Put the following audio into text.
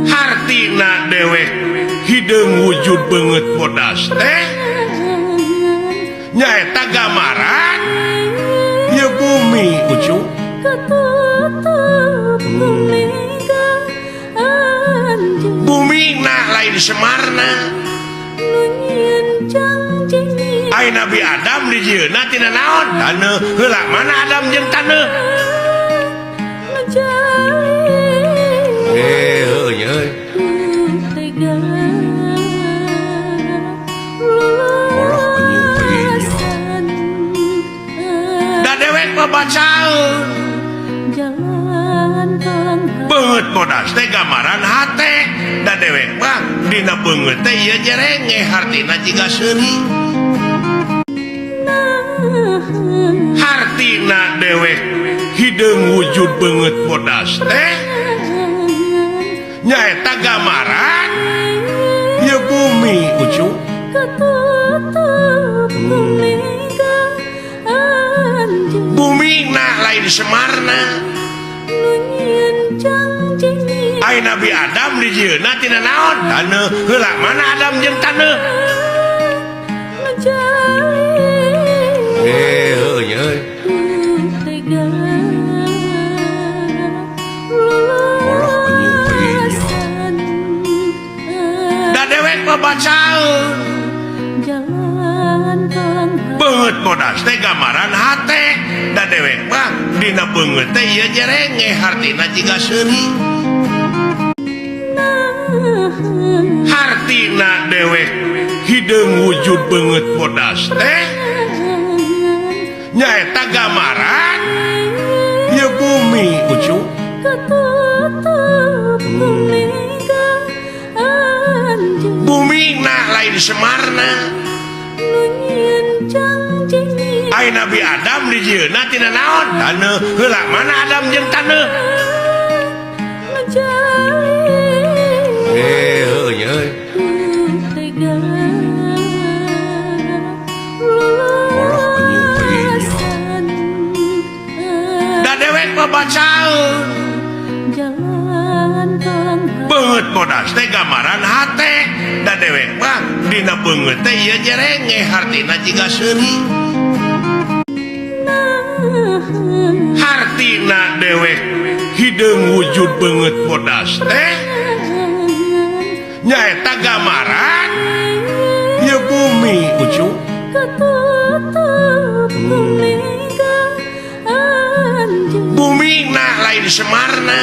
Hartina dewek hideung wujud beungeut bodas teh nyaeta gambaran ieu bumi ucu. Bumi nah lain Semarna. Ai Nabi Adam dijieunna tina naon? Taneuh. Heula mana Adam jeung taneuh? Heuh nya euy. Olah anjing teuing. Da dewek mah bacaeun. Beungeut bodas teh gambaran hate. Da dewek mah dina beungeut teh ieu jerenge hartina jiga seuri. Hartina dewek hideung wujud beungeut bodas teh nyaeta gambaran ieu bumi ucu. Bumi nah lain Semarna. Ai Nabi Adam dijieunna tina naon? Taneuh. Heula mana Adam jeung taneuh? Heuh nya euy. Olah anjing teuing. Da dewek mah bacaeun. Beungeut bodas teh gambaran hate. Da dewek mah dina beungeut teh ieu jerenge hartina jiga seuri. Hartina dewek hideung wujud beungeut bodas teh nyaeta gambaran ieu bumi ucu. Bumi nah lain Semarna. Ai Nabi Adam dijieunna tina naon? Taneuh. Heula mana Adam jeung taneuh? Heuh nya euy. Olah anjing teuing. Da dewek mah bacaeun. Beungeut bodas teh gambaran hate. Da dewek mah dina beungeut teh ieu jerenge hartina jiga seuri. Hartina dewek hideung wujud beungeut bodas teh nyaeta gambaran ieu bumi ucu. Bumi nah lain Semarna.